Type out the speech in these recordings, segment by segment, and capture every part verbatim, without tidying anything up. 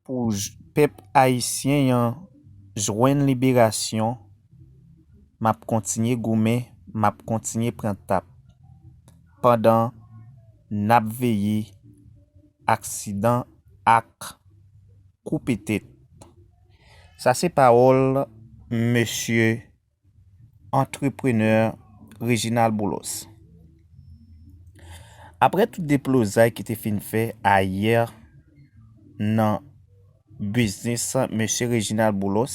pou j- pèp ayisyen an jwenn liberasyon, m ap kontinye goumen, m ap kontinye pran tap pandan n ap veye aksidan ak koupe tèt. Sa se pawòl mesye antreprenè Reginald Boulos. Apre tout deplozay ki te fin fè ayè nan biznis mesye Reginald Boulos,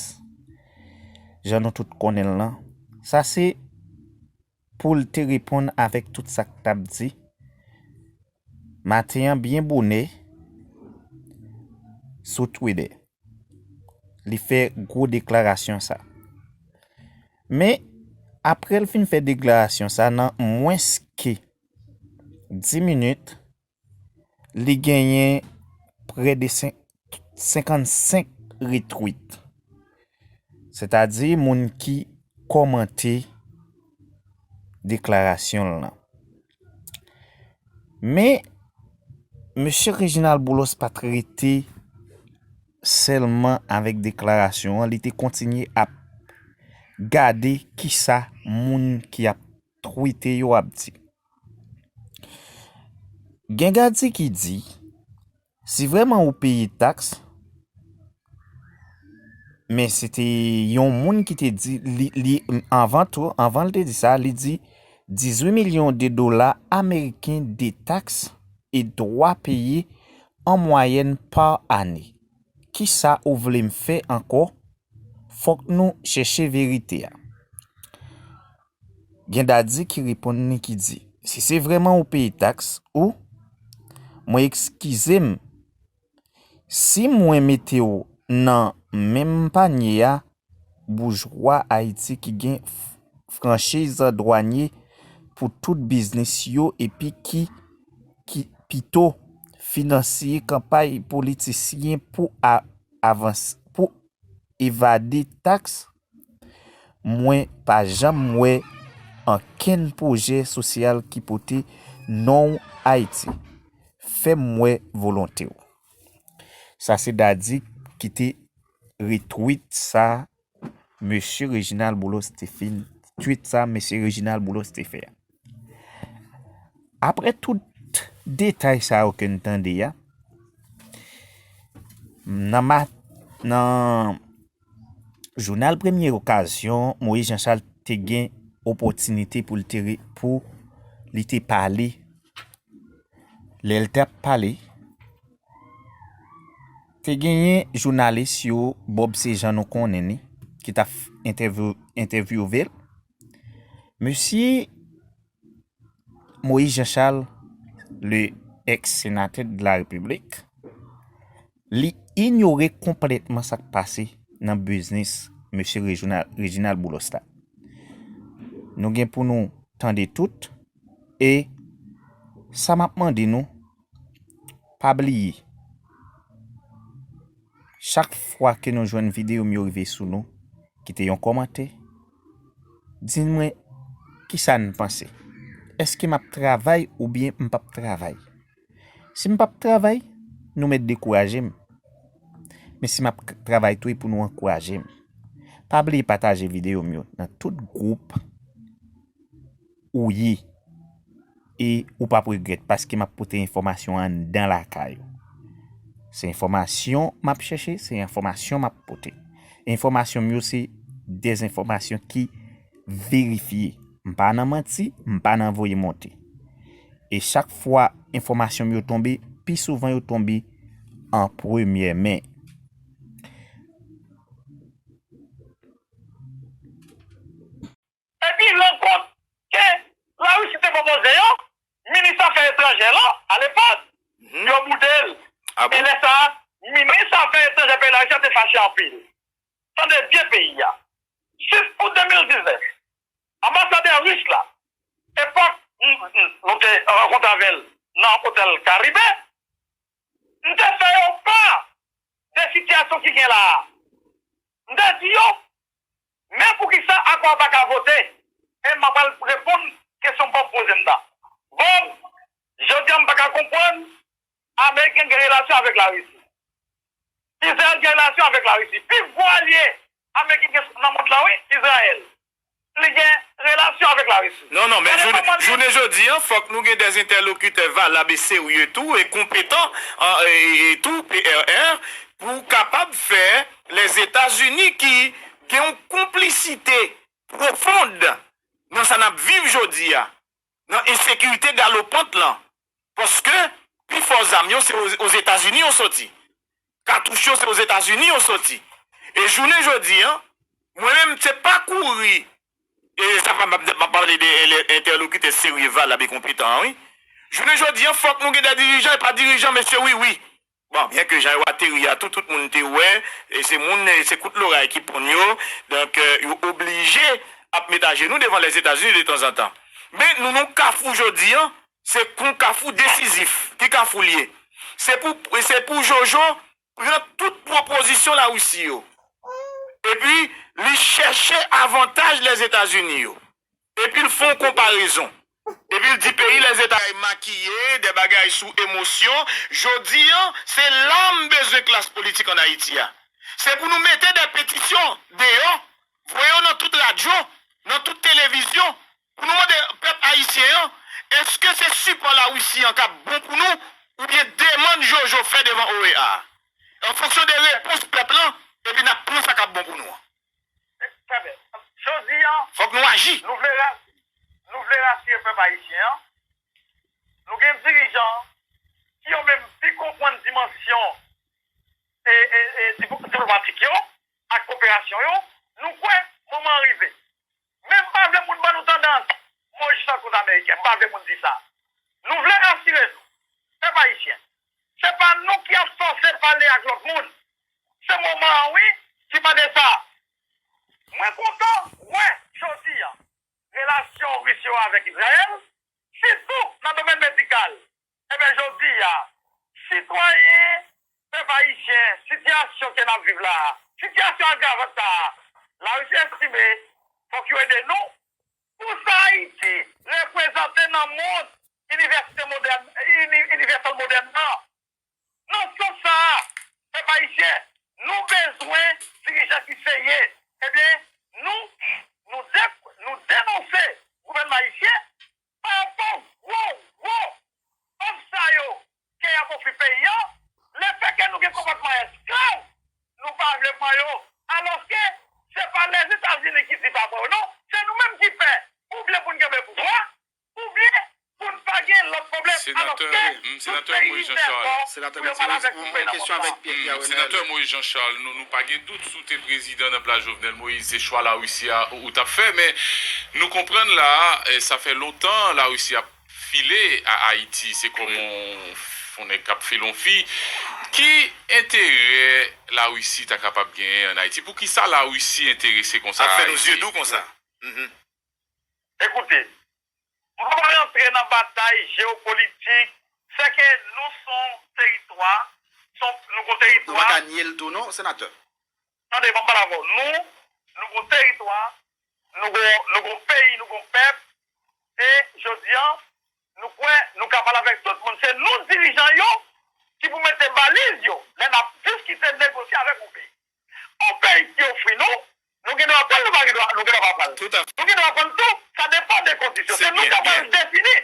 jan nou tout konnen l lan, sa se pou l te reponn avèk tout sa k t ap di maten an byen bonè sou Twitter. Li fè gwo deklarasyon sa. Men, apre l fin fè deklarasyon sa, nan mwens ke dis minit, li genyen prè de sen- senkannsenk retweet. Sètadi moun ki kòmante deklarasyon l lan. Men, mesye Reginald Boulos pa t rete sèlman avèk deklarasyon an, li te kontinye ap gade kisa moun ki ap twite yo ap di. Gen gade ki di, si vrèman ou peye taks, men se te yon moun ki te di, li, li, anvan tou, anvan l te di sa, li di, dizuit milyon de dola ameriken de taks e dwa peye an mwayèn pa ane. Kisa ou vle m fè ankò? Fòk nou chèche verite a. Gen dadi ki reponn li ki di, si se vrèman ou peye taks ou, mwen eskize m si mwen mete w nan menm panye a boujwa Ayiti ki gen f- franchiz dwanye pou tout biznis yo epi ki, ki pito finansye kanpay politisyen pou a- avans pou evade taks, mwen pa janm wè ankenn pwojè sosyal ki pote non w Ayiti. Fè m wè volonte w. Sa se Dadi ki te retweet sa mesye Reginald Boulos te fin, tweet sa mesye Reginald Boulos te fè a. Apre tout detay sa yo ke n tande a, nan ma- nan jounal Premye Okazyon, Moïse Jean Charles te gen opòtinite pou l te re- pou li te pale. Lè l t ap pale, te genyen jounalis yo, Bob se jan nou konnen li, ki t ap entèvyou- entèvyouve l. Mesye Moïse Jean Charles, le ex-sénateur de la République, li inyore konplètman sa k pase nan biznis mesye Reginald, Reginald Boulos la. Nou gen pou nou tande tout, e sa m ap mande nou, pa bliye, chak fwa ke nou jwenn videyo m yo rive sou nou, kite yon kòmantè, di mwen kisa n panse. Èske m ap travay oubyen m p ap travay? Si m p ap travay, nou mèt dekouraje m. Men si m ap k- travay tou, e pou nou ankouraje m. Pa bliye pataje videyo m yo nan tout gwoup ou ye. E ou p ap regrèt paske m ap pote enfòmasyon anndan lakay ou. Se enfòmasyon m ap chèche, se enfòmasyon m ap pote. Enfòmasyon m yo se de enfòmasyon ki verifye. M pa nan manti, m pa nan voye monte. E chak fwa enfòmasyon m yo tonbe, pi souvan yo tonbe an premyè men. Epi rankont ke Larisi te pwopoze yo, minis afè etranjè lan, alepòk, yo boude l. E lè sa a, minis afè etranjè peyi Larisi a te fache anpil. Tande byen peyi a. Sis out de mil diznèf, anbasadè ris la, epòk, m- m- nou te rankontre avè l nan otèl Karibe, m te fè yo pa de sitiyasyon ki gen la a. M te di yo, men poukisa akò a pa ka vote, e m ap al reponn kesyon Bob poze m nan. Bob, jodi a m pa ka konprann Ameriken gen relasyon avèk Larisi. gen relasyon avèk Larisi. Pi gwo alye Ameriken gen nan mond lan, wi, Izrayèl. Li gen relasyon avèk Larisi. Non, non, men jounen, jounen jodi an, fòk nou gen des entèlokitè valab e serye tou, e konpetan, an, e, e tou, P R R, pou kapab fè Lèzetazini ki gen yon konplisite pwofond nan sa n ap viv jodi a, nan ensekirite galopant lan. Paske pifò zam yo se Ozetazini yo soti. Katouch yo se Ozetazini yo soti. E jounen jodi an, mwen menm se pa kouri, e sa pa, m ap, m ap pale de entèlokitè serye, valab e konpetan an, wi. Jounen jodi an, fòk nou gen de dirijan, e pa dirijan, mesye, wi, wi. Bon, byen ke jan yo ateri a tou, tout moun te wè, e se moun, e se kout loray ki ponn yo, donk, e, yo oblije ap met ajenou devan Lèzetazini detanzantan. Men nou nan kafou jodi an, se yon kafou desizif. Ki kafou l ye? Se pou, se pou Jojo pran tout pwopozisyon Larisi yo. Epi, li chèche avantaj Lèzetazini yo. Epi, l fè yon konparezon. Epi, l di peyi Lèzetazini makiye, de bagay sou emosyon. Jodi an, se la m bezwen klas politik ann Ayiti a. Se pou nou mete de petisyon deyò, voye yo nan tout radyo, nan tout televizyon, pou nou mande pèp ayisyen an, èske se sipò Larisi an k ap bon pou nou, oubyen demann Jojo fè devan O E A a? An fonksyon de repons pèp lan, epi n ap pran sa k ap bon pou nou an. Trè byen. Jodi an, fòk nou aji. Nou vle ra-, nou vle rasire pèp ayisyen an. Nou gen dirijan ki yo menm pi konprann dimansyon e, e, e, dipo-, diplomatik yo ak koperasyon yo. Nou kwè moman an rive. Men m pa vle moun ban nou tandans. Mwen jis an kot Ameriken, m pa vle moun di sa. Nou vle asire nou, pèp ayisyen, se pa nou ki ap fòse pale ak lòt moun. Se moman an, wi, ki mande sa. Mwen kontan wè jodi an relasyon Ris yo avèk Izrayèl, sitou nan domèn medikal. Ebyen, jodi a, sitwayen, pèp ayisyen, sitiyasyon ke n ap viv la a, sitiyasyon agravant sa a, Larisi estime fòk yo ede nou pou sa Ayiti reprezante nan mond inivèsite modèn, ini-, inivèsèl modèn nan. Nan sans sa a, pèp ayisyen, nou bezwen dirijan ki serye. Ebyen, nou, nou de-, nou denonse gouvènman ayisyen pa rapò gwo, gwo òf sa yo ke y ap ofri peyi an, lefètke nou gen konpòtman esklav, nou pa vle pran yo, alòske se pa Lèzetazini ki di pa pran yo non, se nou menm ki pè, oubyen pou n kenbe pouvwa, oubyen pou n pa gen lòt pwoblèm, alòske tout peyi fè efò pou yo pale avèk tout peyi nan mond lan. Senatè Moïse Jean Charles, nou, nou pa gen dout si w te prezidan nan plas Jovenel Moïse, se chwa Larisi a ou, ou t ap fè, men nou konprann la, eh, sa fè lontan Larisi ap file a Ayiti, se kòm yon, yon nèg k ap file yon fi. Ki enterè Larisi ta kapab genyen ann Ayiti? Poukisa Larisi enterese konsa a Ayiti? Ap fè nou zye dou konsa. Ekoute, m pa pral rantre nan batay jewopolitik, sèke nou se yon teritwa, se yon, nou gon teritwa. Nou pa ka nye l tou non, senatè. Tande, ban m pale avè w. Nou, nou gon teritwa, nou gon, nou gon peyi, nou gon pèp, e jodi an, nou kwè nou ka pale avèk tout moun. Se nou dirijan yo ki pou mete baliz yo lè n ap diskite, negosye avèk yon peyi. Yon peyi ki ofri nou, nou gen dwa pran l, nou pa gen dwa, nou gen dwa pa pran l. Nou gen dwa pran l tou, sa depann de kondisyon. Se nou k ap defini.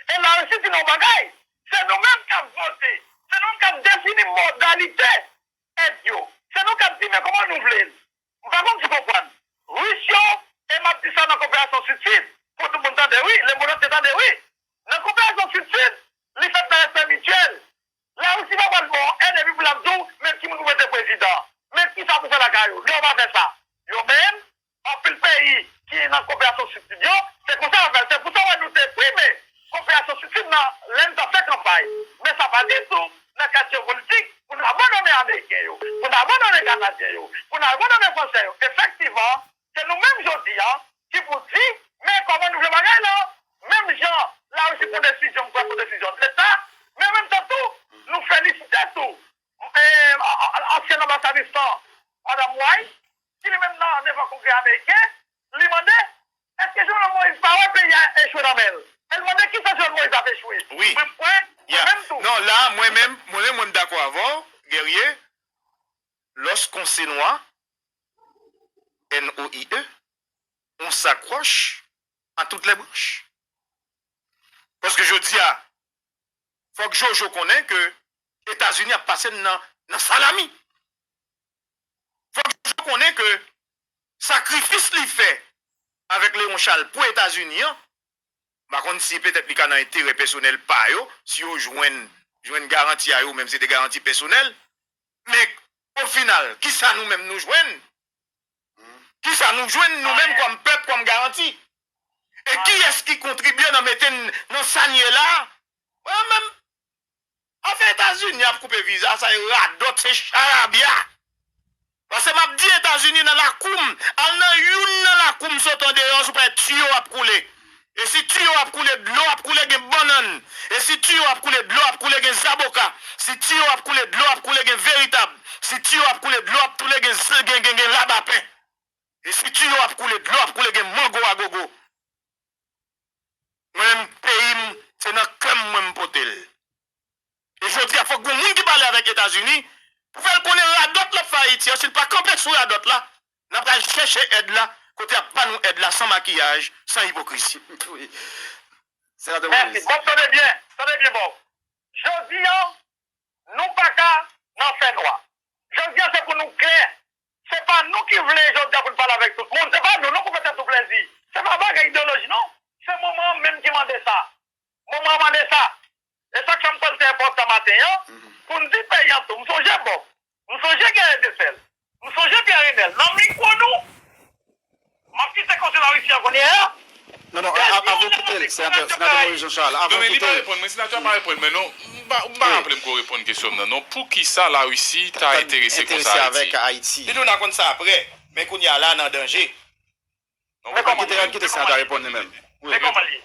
E Larisi di nou yon bagay, se nou menm k ap vote, se nou menm k ap defini modalite èd yo. Se nou k ap di men kòman nou vle l. M pa konn si w konprann. Ris yo, e m ap di sa nan koperasyon Sid-Sid, pou tout moun tande wi, lemonn antye tande wi. Nan koperasyon Sid-Sid, li fèt nan respè mityèl. Larisi pa pral ba w èd epi pou l ap di w men ki moun pou mete prezidan, men kisa pou fè lakay ou. Non, yo pa fè sa. Yo menm, anpil peyi ki nan koperasyon Sid-Sid yo, se konsa yo fè l. Se pou sa w wè nou te prime koperasyon Sid-Sid nan lè n t ap fè kanpay. Men sa pa ditou nan kad jewopolitik pou n abandone Ameriken yo, pou n abandone Kanadyen yo, pou n abandone Fransè yo. Efektivman, se nou menm jodi a ki pou di men kòman nou vle bagay la. Menm jan Larisi pran desizyon, m kwè se yon desizyon deta, men an menm tan tou, nou felisite tou, eh, a-, a-, ansyen anbasadris lan, madanm White, ki li menm nan devan Kongrè ameriken, li mande, èske Jovenel Moïse pa wè peyi a echwe nan men l? E l mande kisa Jovenel Moïse ap echwe? Wi. Mwen, mwen, mwen menm tou. Non, la, mwen menm, mwen menm, mwen dakò avè w, Guerrier. Est-ce qu'on Senois? N O I E, on s'accroche à toutes les branches. Paske jodi a, fòk Jojo konnen ke Etazini ap pase nan, nan salami. Fòk Jojo konnen ke sakrifis li fè avèk Leon Charles pou Etazini an, m pa konn si petèt li ka nan enterè pèsonèl pa yo, si yo jwenn, jwenn garanti a yo, menm si se te garanti pèsonèl, men ofinal, kisa nou menm nou jwenn? Kisa nou jwenn nou menm kòm pèp, kòm garanti? E kiyès ki kontribye nan mete n nan sa n ye la? Mwen menm, afè Etazini ap koupe viza, sa e radòt, se charabya. Paske m ap di Etazini nan lakou m, al nan youn nan lakou m, sot andeyò, si w pa wè tiyo ap koule. E si tiyo ap koule, dlo ap koule, gen bannann. E si tiyo ap koule, dlo ap koule, gen zaboka. Si tiyo ap koule, dlo ap koule, gen veritab. Si tiyo ap koule, dlo ap koule, gen, gen, gen, gen labapen. E si tiyo ap koule, dlo ap koule, gen mango a gogo. Mwen menm, peyi m, se nan kè m mwen m pote l. E jodi a, fòk gon moun ki pale avèk Etazini pou fè l konnen radòt l ap fè Ayiti an, si l pa kanpe sou radòt la, n ap pral chèche èd la kote y ap ba nou èd la san makiyaj, san ipokrizi. Mèsi. Bob, tande byen, tande byen, Bob. Jodi a, nou pa ka nan fènwa. Jodi a, se pou nou klè. Se pa nou ki vle jodi a pou n pale avèk tout moun. Se pa nou, non, pou fè tèt nou plezi. Se pa bagay ideyoloji, non. Se moman an menm ki mande sa. Moman an mande sa. E sa k fè m kwè l te enpòtan maten an pou n di peyi an tou. M sonje Bob. M sonje Guerrier Desel. M sonje Pierre Renel. Nan mikwo nou, m ap kite koze Larisi an kounye a. Non, non, avan w kite l, Senatè Moyiz Jan Chal, avan w kite l. Non, men li pa reponn mwen, Senatè a pa reponn mwen, non. M pa, m pa raple m ke w reponn kesyon m nan, non. Poukisa Larisi ta enterese konsa avèk Ayiti? Li di w n a konn sa aprè, men kounye a la, n an danje. Kite, kite Senatè a reponn li menm. Men kòman l ye?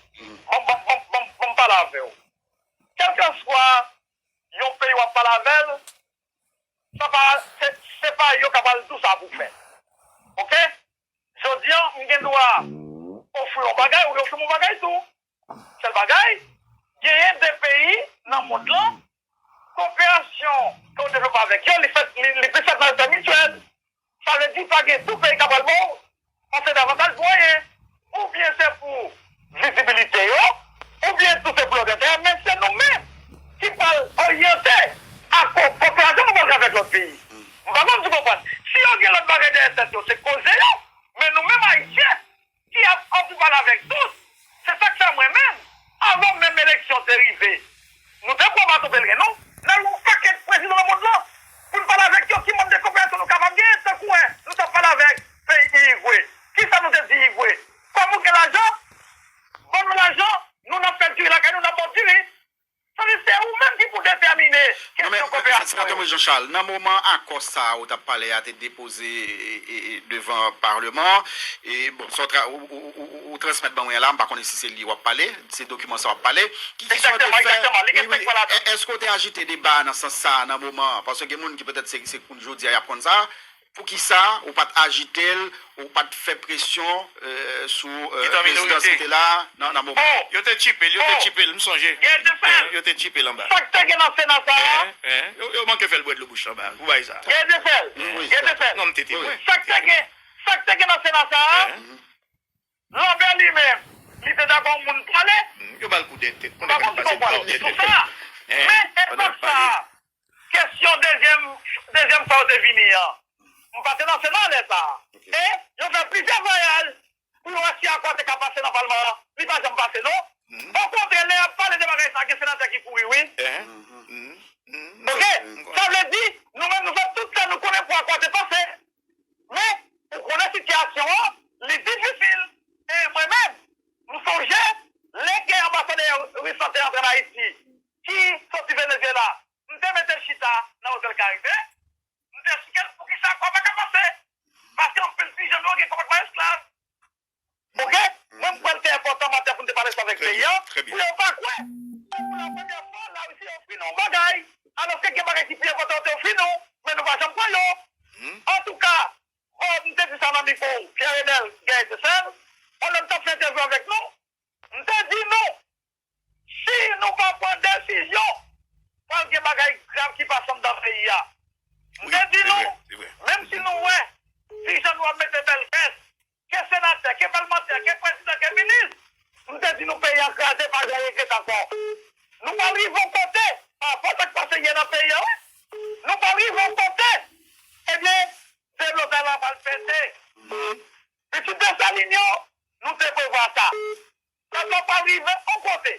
Ban m pale avè w. Kèlkanswa yon peyi w ap pale avè l, sa pa, se, se pa yo k ap al di w sa pou w fè. Oke? Jodi a, m gen dwa ofri w yon bagay, ou ofri m yon bagay tou. Sèl bagay, genyen de peyi nan mond lan, koperasyon ke w devlope avèk yo, li fèt, li, li plis fèt nan respè mityèl. Sa vle di pa gen tou peyi k ap al ba w, paske davantaj mwayen, oubyen se pou vizibilite yo, oubyen tou se pou yo gen tè, men se nou menm ki pral oryante a ko-, koperasyon nou pral gen avèk lòt peyi. M pa konn si w konprann. Si yo gen lòt bagay dèyè tèt yo, se koze yo, men nou menm Ayisyen, ki ap, ap pou pale avèk tout. Se sa k fè mwen menm, avan menm eleksyon te rive, nou te pran bato pelerin nou, n al wè yon pakèt prezidan nan mond lan, pou n pale avèk yo ki mòd de koperasyon nou kapab genyen, tankou wè nou t ap pale avèk peyi Irigwe. Kisa nou te di Irigwe? Kòm ou gen lajan, ban nou lajan, nou n ap fè diri lakay nou, n ap ba w diri. Sa vle di se ou menm ki pou detèmine kesyon koperasyon yo. Senatè Moyiz Jan Chal, nan moman akò sa a ou t ap pale a te depoze e, e, e, devan Paleman, e, bon, sa w tra, ou, ou, ou, ou transmèt ban mwen an la, m pa konnen si se li w ap pale, se dokiman sa w ap pale. Ki kesyon w te fè? Wi, wi. Èske w te ajite deba nan sans sa a nan moman an? Paske gen moun ki petèt se, se kounye jodi a y ap konn sa. Poukisa ou pa t ajite l, ou pa t fè presyon sou prezidan ki te la nan moman an? Yo te tchipe l, yo te tchipe l, m sonje. Gen de fè l. Yo te tchipe l anba. Sa k te gen nan Sena sa a? Yo manke fè l bwè dlo bouch anba pou bagay sa a. Gen de fè l. Gen de fè l. Non, m te temwen. Sa k te gen, sa k te gen nan Sena sa a? Lanbè li menm, li te dakò moun pale? Yo ba l kou dèyè tèt. M pa konn si w konprann sou sa. Men epòk sa a, kesyon dezyèm, dezyèm fwa yo te vini an, m pa te nan Sena lè sa a. E yo fè plizyè vwayaj pou yo wè si akò a te ka pase nan Palman an. Li pa janm pase non. Okontrè, lè y ap pale de bagay sa a, gen senatè ki kouri wi. Oke? Sa vle di, nou menm nou fè tout sa nou konnen pou akò a te pase. Men, ou konnen sitiyasyon an, li difisil. E mwen menm, m sonje, lè gen anbasadè ris lan te antre ann Ayiti, ki soti Venezyela, m te mete l chita nan Otèl Karibe, m te esplike l poukisa akò a pa ka pase. Paske anpil ti jèn yo gen konpòtman esklav. Oke? Mwen, m kwè l te enpòtan maten pou n te pale sa avèk peyi an, pou yo pa kwè, pou la premyè fwa, Larisi ofri nou yon bagay, alòske gen bagay ki pi enpòtan yo te ofri nou, men nou pa janm pran yo. Antouka, bon, m te di sa nan mikwo Pierre Renel Guerrier Desel, pandan l t ap fè entèvyou avèk nou, m te di nou, si nou pa pran desizyon, pral gen bagay grav ki pase anndan peyi a. M te di nou, yo, nou te prevwa sa. Sa pa pral rive yon kote.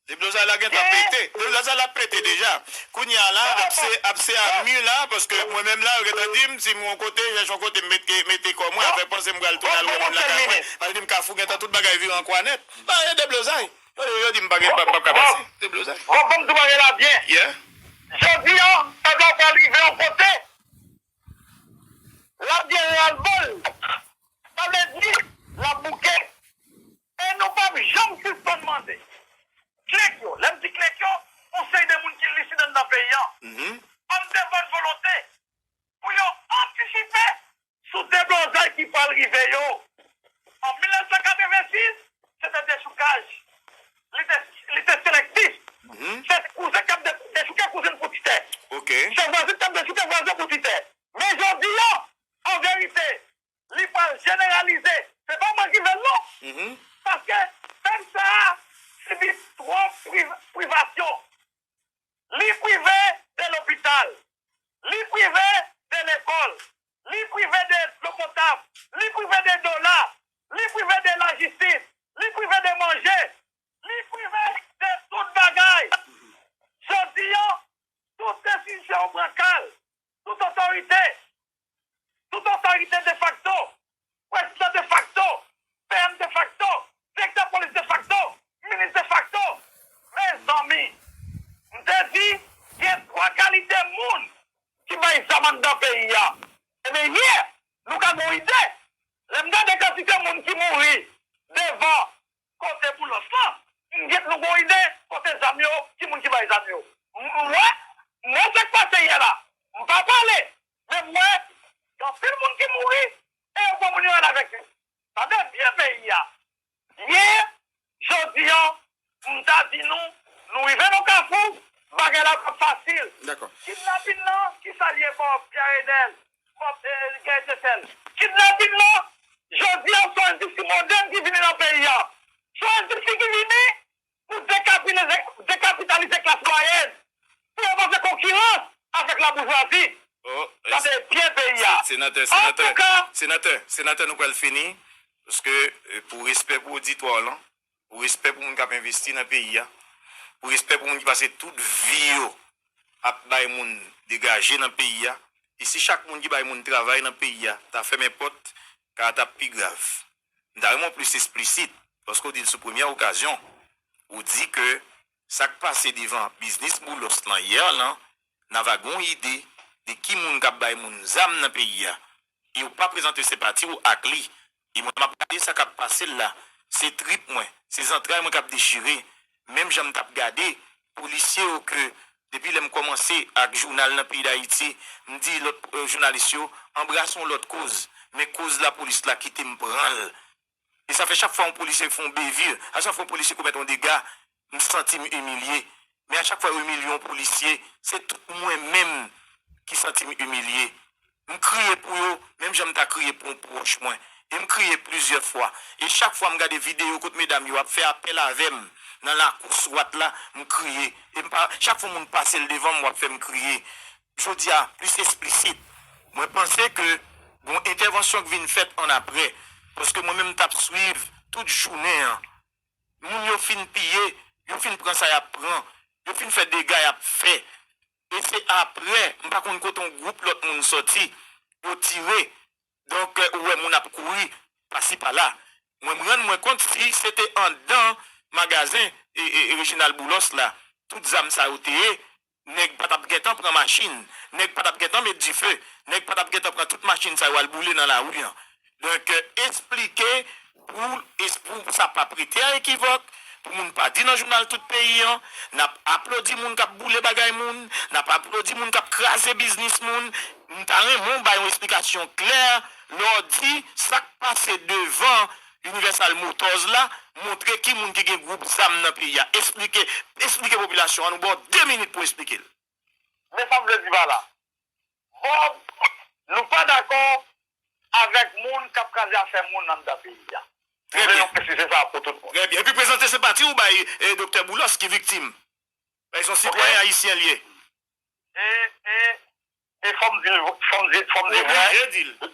Deblozay la gentan pete. Deblozay la pete deja. Kounye a la, ap se, ap se a mi la, paske mwen menm la, yo gentan di m, si m yon kote, chèche yon kote, m mete, mete kò mwen, avèk panse m pral tounen al wè moun lakay mwen. Paske di m Kafou gentan tout bagay vire an kwa nèt. Nan, e deblozay. Yo, yo, yo di m pa gen, pa, pa ka pase. Deblozay. Bon, bon, m tou bagay la byen. Yeah. Jodi a, sa pa pral rive yon kote. L ap gen ralbòl. Sa vle di, l ap bouke. E nou p ap janm sispann mande. Klenk yo, lè m di klenk yo, yon seri de moun ki lisid anndan peyi a. An de bòn volonte, pou yo antisipe sou deblozay ki pral rive yo. An mil nèf san katrevensis, se te dechoukaj. Li te, li te selektif. Se kouzen k ap de, dechouke kouzen pou ti tè. Se vwazen k ap dechouke vwazen pou ti tè. Men jodi a, an verite, li pral jeneralize. Se pa mwen ki vle l non. Paske pèp sa a sibi twòp priv-, privasyon. Li prive de lopital. Li prive de lekòl. Li prive de dlo potab. Li prive de dola. Li prive de lajistis. Li prive de manje. Li prive de tout bagay. Jodi a, tout desizyon ou pran kal, tout otorite, tout otorite defakto, prezidan defakto, P M defakto, direktè polis defakto, minis defakto. Mezanmi, m te di, gen twa kalite moun ki bay zam anndan peyi a. Ebyen, yè, nou ka gen yon ide. Lè m gade kantite moun ki mouri devan kote Boulos lan, m gen, nou gen yon ide kote zam yo, ki moun ki bay zam yo. M, m wè, m wè sa k pase yè la. M pa pale, men m wè gen anpil moun ki mouri e yo pran moun yo al avèk yo. Tande byen peyi a. Yè, jodi a, m ta di nou, nou rive nan kafou, bagay la p ap fasil. Dakò. Kidnapin nan, ki salye bò Pierre Enel, bò, eh, Guy Etincelle. Kidnapin nan, jodi a, se yon endistri modèn ki vini nan peyi a. Se yon endistri ki vini pou dekapitalize, dekapitalize klas mwayèn, pou yo pa fè konkirans avèk laboujwazi. Oh, eh, gade byen peyi a. Senatè, senatè, antouka, senatè, senatè, nou pral fini, paske, eh, pou respè pou oditwa w lan, pou respè pou moun k ap envesti nan peyi a, pou respè pou moun ki pase tout vi yo ap bay moun degaje nan peyi a, e si chak moun ki bay moun travay nan peyi a ta fèmen pòt, ka a t ap pi grav. M ta renmen w plis esplisit, paske w di l sou premyè okazyon, ou di ke sa k pase devan biznis Boulos lan yè lan, n ava gen yon ide de ki moun k ap bay moun zam nan peyi a, e w pa prezante senpati w ak li. E mwen, m ap gade sa k ap pase l la, se trip mwen, se zantray mwen k ap dechire, menm jan m t ap gade polisye yo ke, depi lè m kòmanse ak jounal nan peyi Dayiti, m di lòt, eh, jounalis yo, anbrase yon lòt koz, men koz lapolis la kite m pran l. E sa fè chak fwa yon polisye fè yon bevir, a chak fwa yon polisye komèt yon dega, m santi m imilye. Men a chak fwa yo imilye yon polisye, se tout mwen menm ki santi m imilye. M kriye pou yo, menm jan m ta kriye pou yon pwòch mwen. E m kriye plizyè fwa. E chak fwa m gade videyo kot medam yo ap fè apèl avè m nan lakou swat la, m kriye. E m pa, chak fwa moun pase l devan m, w ap fè m kriye. Jodi a, plis esplisit, mwen panse ke gon entèvansyon k vin fèt ann aprè, paske mwen menm m t ap swiv tout jounen an. Moun yo fin piye, yo fin pran sa y ap pran, yo fin fè dega y ap fè. E se aprè, m pa konn kote yon gwoup lòt moun sòti, yo tire. Donk, ou wè moun ap kouri pasi pala. Mwen, m rann mwen kont si se te anndan magazen, e, e, e Reginald Boulos la, tout zam sa yo te ye, nèg pa t ap gentan pran machin, nèg pa t ap gentan met dife, nèg pa t ap gentan pran tout machin sa yo al boule nan lari an. Donk, esplike pou, es-, pou sa pa prete a ekivòk, pou moun pa di nan jounal tout peyi an, n ap aplodi moun k ap boule bagay moun, n ap aplodi moun k ap kraze biznis moun. M ta renmen w bay yon esplikasyon klè lè w di sa k pase devan Universal Motors la montre ki moun ki gen gwoup zam nan peyi a. Esplike, esplike popilasyon an, nou ba w de minit pou w esplike l. Men sa m vle di pa la. Bob, nou pa dakò avèk moun k ap kraze afè moun anndan peyi a. Trè byen. Nou vle nou presize sa pou tout moun. Trè byen. Epi prezante senpati w bay, eh, Doktè Boulos ki viktim. Bay son sitwayen ayisyen l ye. E, e, e fò m di, fò m di, fò m di vre. Oblije di l.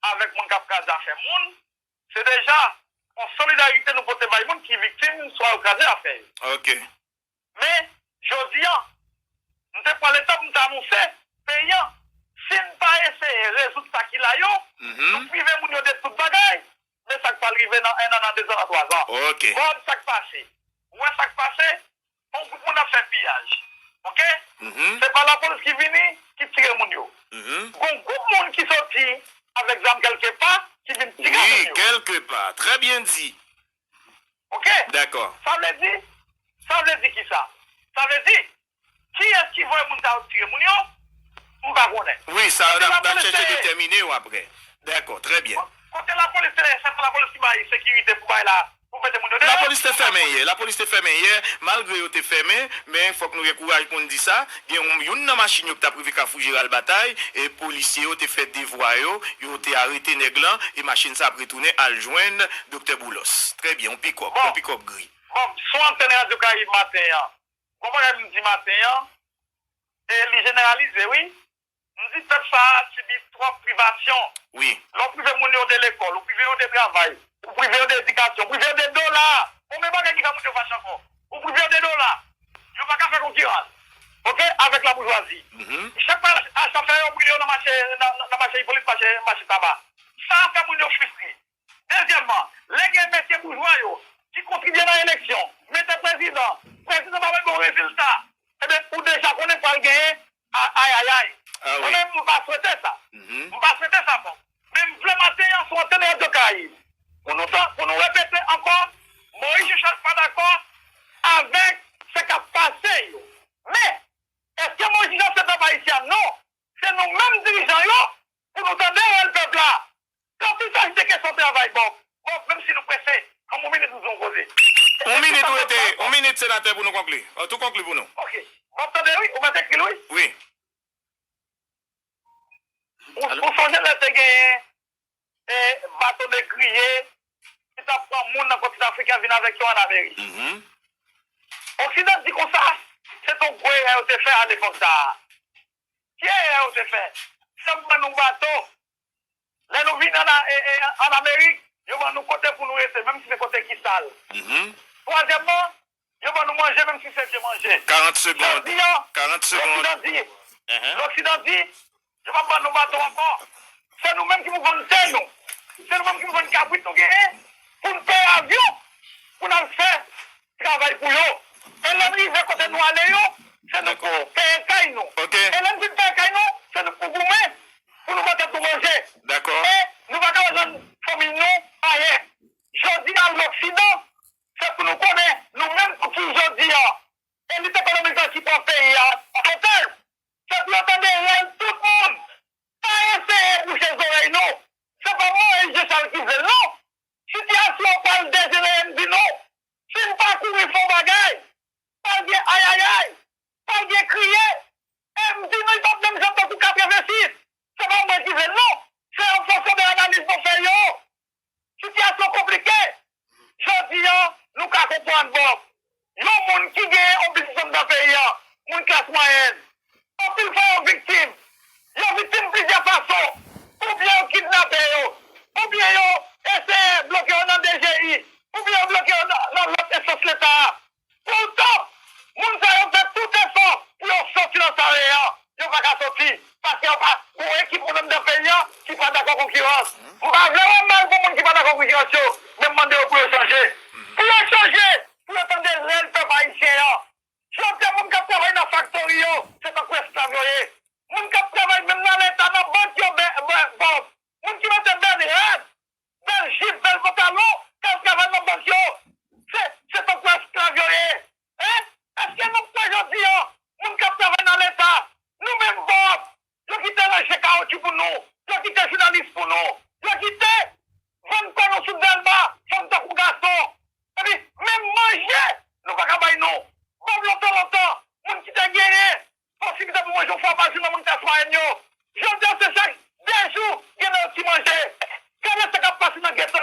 avèk moun k ap kraze afè moun, se deja yon solidarite nou pote bay moun ki viktim swa yo kraze afè yo. Ok. Men, jodi a, m te pran leta pou m te anonse peyi a, si n pa eseye rezoud sa ki la yo, Mhm. nou prive moun yo de tout bagay, men sa k pral rive nan en an, nan de zan, nan twa zan. Ok. Bob, sa k pase? Ou wè sa k pase? Yon gwoup moun ap fè piyaj. Ok? Mhm. Se pa lapolis ki vini, ki tire moun yo. Mhm. Gon gwoup moun ki soti avèk zam kèlkepa, ki vin tire moun Wi, yo. Kèlkepa. Trè byen di. Ok? Dakò. Sa vle di, sa vle di ki sa? Sa vle di, kiyès ki voye moun sa yo tire moun yo? M pa konnen. Wi, sa Kote n ap lapolis chèche te ye? Detèmine w apre. Dakò, trè byen. Kote lapolis te ye? Se pa lapolis ki bay sekirite pou bay la, pou mete moun yo deyò? Lapolis te fèmen yè, lapolis te fèmen yè, malgre yo te fèmen, men fòk nou gen kouraj pou n di sa, gen yon, youn nan machin yo ki t ap rive Kafou Jeral Batay, e polisye yo te fè devwa yo, yo te arete nèg lan, e machin sa ap retounen al jwenn Doktè Boulos. Trè byen, yon pikòp, Bon. Yon pikòp gri. Bon, sou antèn Radyo Karayib maten an, gon bagay m di maten an, e li jeneralize, wi. M di pèp sa a sibi twòp privasyon. Wi. Lè w prive moun yo de lekòl, ou prive yo de travay, ou prive yo de edikasyon, ou prive yo de dola. Konbyen bagay ki fè moun yo fache ankò? Ou prive yo de dola. Yo pa ka fè konkirans. Ok? Avèk laboujwazi. Mhm. Chak pa a chofè yo brile yo nan mache, nan, nan mache Ipolit, mache, mache Taba. Sa fè moun yo fristre. Dezyèmman, lè gen mesye boujwa yo ki kontribye nan eleksyon, mete prezidan, prezidan pa bay bon rezilta, ebyen, ou deja konnen pral genyen a- ayayay. Ah wi. Mwen menm, m pa swete sa. Mhm. M pa swete sa, bon. Men m vle maten an sou antèn Radyo Karayib, pou nou, tan- pou nou repete ankò, Moyiz Joseph pa dakò avèk sa k ap pase yo. Men, èske Moyiz Joseph pèp ayisyen an? Non. Se nou menm dirijan yo, pou nou tande rèl pèp la. Kanpe sa, se kesyon travay, Bob. Bob, menm si nou prese, an yon minit nou di yon koze. Yon minit ou rete, yon minit senatè pou nou konkli. An tou konkli pou nou. Ok. Bob, tande wi, ou mèt ekri l wi. Wi. Ou, ou sonje lè te genyen e, bato negriye ki t ap pran moun nan kontinan afriken vin avèk yo ann Amerik. Mhm. Oksidan di konsa, se t on gwo erè yo te fè a lepòk sa a. Ki erè yo te fè? Sèl ban nou bato. Lè nou vin ann, e, e, ann Amerik, yo ban nou kote pou nou rete, menm si se kote ki sal. Mhm. Twazyèmman, yo ban nou manje, menm si se vye manje. Karant segonn. Jodi a, Karant segonn. Loksidan di, Ehe. Loksidan di, yo p ap ban nou bato ankò. Se nou menm ki pou vann tè nou. Se nou menm ki pou vann kabrit nou genyen pou n peye avyon pou n al fè travay pou yo. E lè n rive kote nou ale yo, se nou k pou peye kay nou. Ok. E lè n fin peye kay nou, se nou k pou goumen pou nou ba tèt nou manje. Dakò. E nou pa ka jwenn fanmi nou anyen. Jodi a, Loksidan, se pou nou konnen nou menm pou ki jodi a elit ekonomik la ki pran peyi a an otaj. Se pou yo tande rèl tout moun. Pa eseye bouche zòrèy nou. Se pa Moyiz Jechal ki vle l non. Sitiyasyon an pral dejenere, m di nou. Si n pa kouri fè yon bagay, pral gen ayayay, pral gen kriye. E m di nou, li p ap menm jan tankou katrevensis. Se pa mwen ki vle l non. Se yon fonksyon de analiz nou fè yo. Sitiyasyon konplike. Jodi a, nou ka konprann Bob. Yon moun ki gen yon biznis anndan peyi a, moun klas mwayèn, anpil fwa yo viktim. Yo viktim plizyè fason. Oubyen yo kidnape yo, oubyen yo eseye bloke yo nan D G I, oubyen yo bloke yo nan, nan lòt enstans Leta a. Poutan, moun sa yo fè tout efò pou yo soti nan sa yo ye a. Yo pa ka soti, paske yo pa gon ekip moun anndan peyi a ki pa dakò konkirans. M pa vle wè mal pou moun ki pa dakò konkirans yo, men m mande yo pou yo chanje. Pou yo chanje, pou yo tande rèl pèp ayisyen an. Jodi a, moun k ap travay nan faktori yo, se tankou esklav yo ye. Moun k ap travay menm nan Leta, nan bank yo, bè, bè, Bob. Moun ki mete bèl rad, bèl jip, bèl pantalon, k al travay nan bank yo. Se, se tankou esklav yo ye. Hein? Èske nou kwè jodi a, moun k ap travay nan Leta, nou menm Bob, yo kite ranje kawotchou pou nou, yo kite jounalis pou nou, yo kite vann kò nou sou Dèlma, fanm tankou gason. Epi, menm manje, nou pa ka bay nou. Bob, lontan, lontan, moun ki te genyen posiblite pou manje yon fwa pa jou nan moun klas mwayèn yo. Jodi a, se chak de jou, gen nan yo ki manje. Gade sa k ap pase nan geto.